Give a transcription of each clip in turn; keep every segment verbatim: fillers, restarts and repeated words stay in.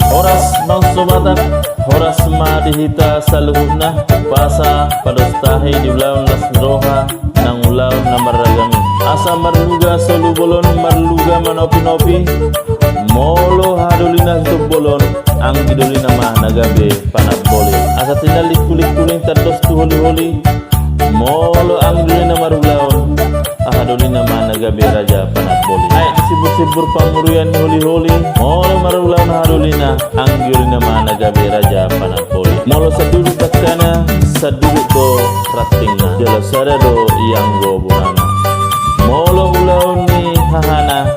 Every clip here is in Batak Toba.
Horas bangso Batak, horas ma di hita saluhutna, pasa pados tahi di ulaon las ni roha nang ulaon na marragam i. Asa marluga solu bolon, marluga manopinopi, molo hahadolina tu bolon, anggi dolina ma na gabe panamboli. Asa tinallik tulik tuling tandos tu holiholi, molo anggi dolina marulaon, hahadolina ma na gabe raja panamboli. Aek di simbur-simbur pangurian ni holiholi, molo marulaon hahadolina, anggi dolina ma na gabe raja panamboli. Molo sanduduk dangkana, sanduduk do rantingna, jala sada do i anggo bonana. Molo ulaon ni hahana,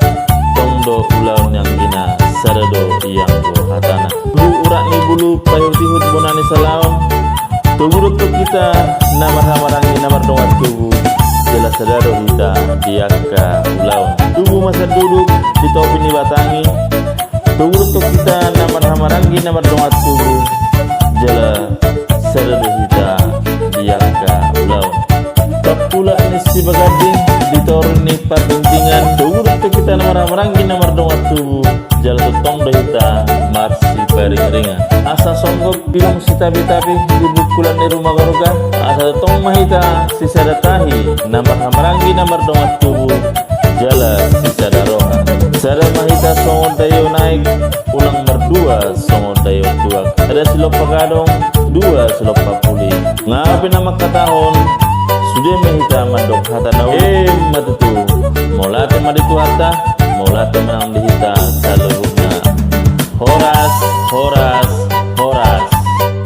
tong do ulaon ni anggina, sada do i anggo hatana. Bulu urat ni bulu, paihut-ihut bona ni salaon. Togu do tong hita na marhahamaranggi na mardongan tubu, jala sada do hita di angka ulaon. Tubu ma sanduduk di topi ni batang i. Togu do tong hita na marhahamaranggi na mardongan tubu, jala sada do hita di angka ulaon. Pampulak ni sibaganding di toru ni pardingdingan. Togu do tong hita na marhahamaranggi na mardongan tubu, jala tongtong do hita marsiparing-iringan. Asa songgop pilung sitapi-tapi di bungkulan ni ruma gorga. Asa tongtong ma hita sisada tahi, na marhahamaranggi na mardongan tubu, jala sisada roha. Sada ma hita songon daio naek, unang mardua songon daio tuak. Sada silompa gadong, dua silompa puli. Nga pe na mangkatahon, sude ma hita mandok hata na uli. Emma tutu, mauliate ma di Tuhanta, mauliate ma nang di hita saluhutna. Horas, horas, horas.